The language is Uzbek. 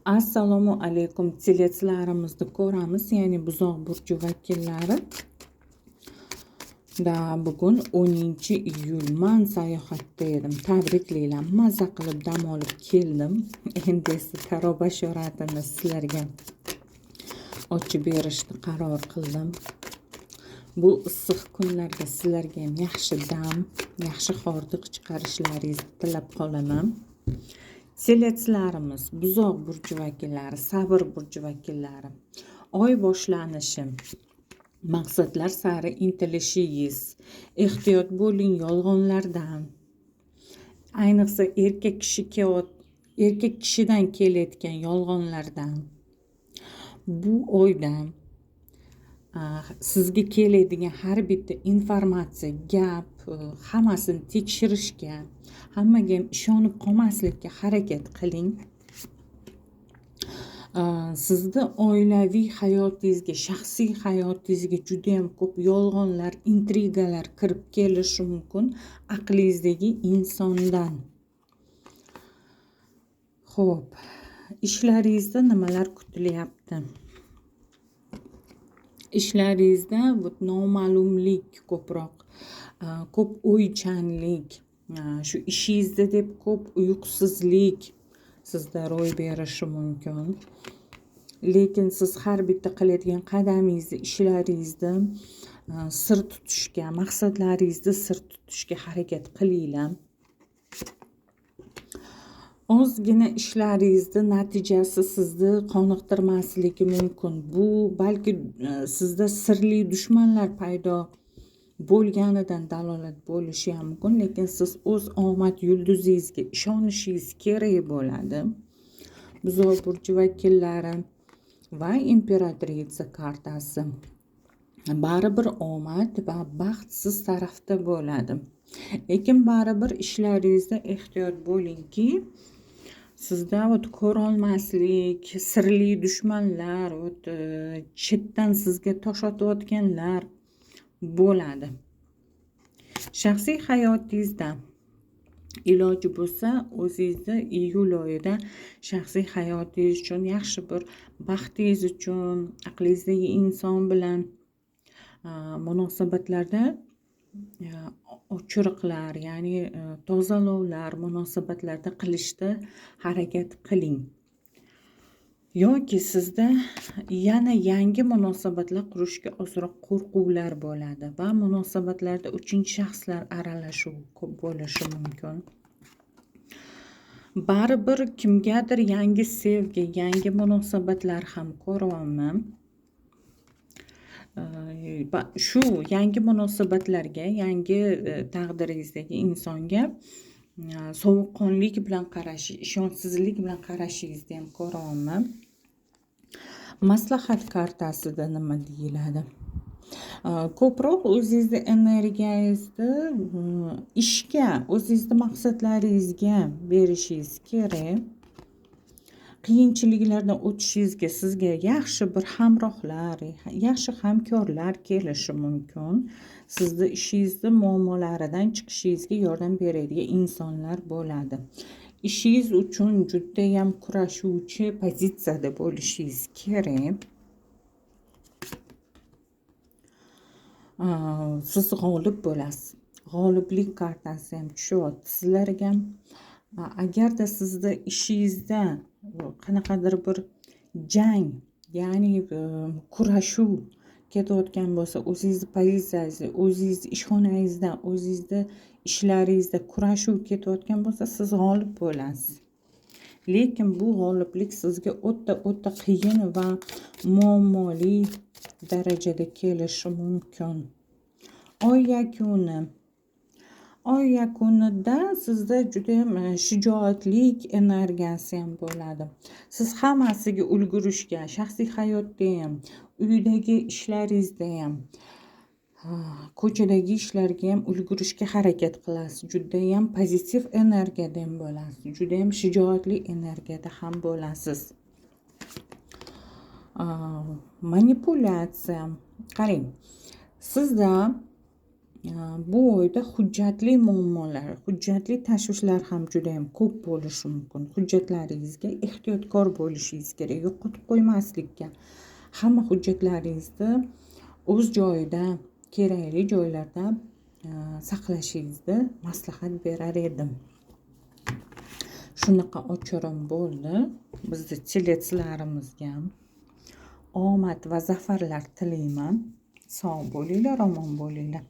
Assalomu alaykum, телец larimizni ko'ramiz, ya'ni buzoq burchi vakillari. Da bugun 10-iyul. Man sayohatda edim. Tabriklayman. Maza qilib dam olib keldim. Endi esa taro bashoratini sizlarga ochib berishni qaror qildim. Bu issiq kunlarga sizlarga ham yaxshi dam, yaxshi hordiq chiqarishlaringizni tilab qolaman. Телец larimiz, buzoq burchi vakillari, sabr burchi vakillari. Oy boshlanishi maqsadlar sari intilishingiz. Ehtiyot bo'ling yolg'onlardan. Ayniqsa erkak kishidan kelayotgan yolg'onlardan. Bu oyda sizga keladigan har bitta informatsiya, gap, hammasini tekshirishga, hammaga ham ishonib qolmaslikka harakat qiling. Sizni oilaviy hayotingizga, shaxsiy hayotingizga judayam ko'p yolg'onlar, intrigalar kirib kelishi mumkin aqlingizdagi insondan. Xo'p, ishlaringizda nimalar kutilyapti? Ishlaringizda bu noma'lumlik ko'proq, ko'p o'ychanlik, shu ishingizda deb ko'p uyqusizlik sizda ro'y berishi mumkin. Lekin siz har bitta qiladigan qadamingizni, ishlaringizda sir tutishga, maqsadlaringizni sir tutishga harakat qilinglar. Ozgina ishlaringizni natijasi sizni qoniqtirmasligi mumkin. Bu balki sizda sirli dushmanlar paydo bo'lganidan dalolat bo'lishi ham mumkin, lekin siz o'z omad yulduzingizga ishonishingiz kerak bo'ladi. Buzoq burchi vakillari va императрица kartasi. Baribir omad va baxt siz tarafda bo'ladi. Lekin baribir ishlaringizda ehtiyot bo'lingki, sizda вот ko'rolmaslik, sirli dushmanlar, вот chetdan sizga tosh otayotganlar bo'ladi. Shaxsiy hayotingizda iloji bo'lsa, o'zingizni iyul oyida shaxsiy hayotingiz uchun, yaxshi bir baxtingiz uchun aqlingizdagi inson bilan munosabatlarda ochiriqlar, ya'ni tozalovlar munosabatlarda qilishda harakat qiling. Yoki sizda yana yangi munosabatlar qurishga ozroq qo'rquvlar bo'ladi va munosabatlarda uchinchi shaxslar aralashuvi ko'p bo'lishi mumkin. Baribir kimgadir yangi sevgi, yangi munosabatlar ham ko'ryapman. Shu yangi munosabatlarga, yangi taqdiringizdagi insonga sovuqqonlik bilan qarash, ishonchsizlik bilan qarashingizni ham ko'ryapman. Maslahat kartasida nima deyiladi? Ko'proq o'zingizni energiyangizni ishga, o'zingizni maqsadlaringizga berishingiz kerak. Qiyinchiliklardan o'tishingizga sizga yaxshi bir hamrohlar, yaxshi hamkorlar kelishi mumkin. Sizni ishingizni muammolaridan chiqishingizga yordam beradigan insonlar bo'ladi. Ishingiz uchun judayam kurashuvchi pozitsiyada bo'lishingiz kerak. Siz g'olib bo'lasiz. G'oliblik kartasi ham tushyapti sizlarga. Agarda sizda ishingizda qanaqadir bir jang, ya'ni kurashuv ketayotgan bo'lsa, o'zingizni pozitsiyangizni, o'zingizni ishxonangizda, o'zingizni ishlaringizda kurashuv ketayotgan bo'lsa, siz g'olib bo'lasiz. Lekin bu g'oliblik sizga o'ta-o'ta qiyin va muammoli darajada kelishi mumkin. Oy yakuni. Oy yakunida sizda judayam shijoatlik energiyasi ham bo'ladi. Siz hammasiga ulgurishga, shaxsiy hayotda ham, uydagi ishlaringizda ham, ko'chadagi ishlarga ham ulgurishga harakat qilasiz. Judayam pozitiv energiyada ham bo'lasiz, judayam shijoatli energiyada ham bo'lasiz. Manipulyatsiya. Qarang, sizda Bu oyda hujjatli muammolar, hujjatli tashvishlar ham judayam ko'p bo'lishi mumkin. Hujjatlaringizga ehtiyotkor bo'lishingiz kerak, yo'qotib qo'ymaslikka. Hamma hujjatlaringizni o'z joyida, kerakli joylarda saqlashingizni maslahat berar edim. Shunaqa ochirim bo'ldi. Bizni телец larimizga omad va zafarlar tilayman. Sog' bo'linglar, omon bo'linglar.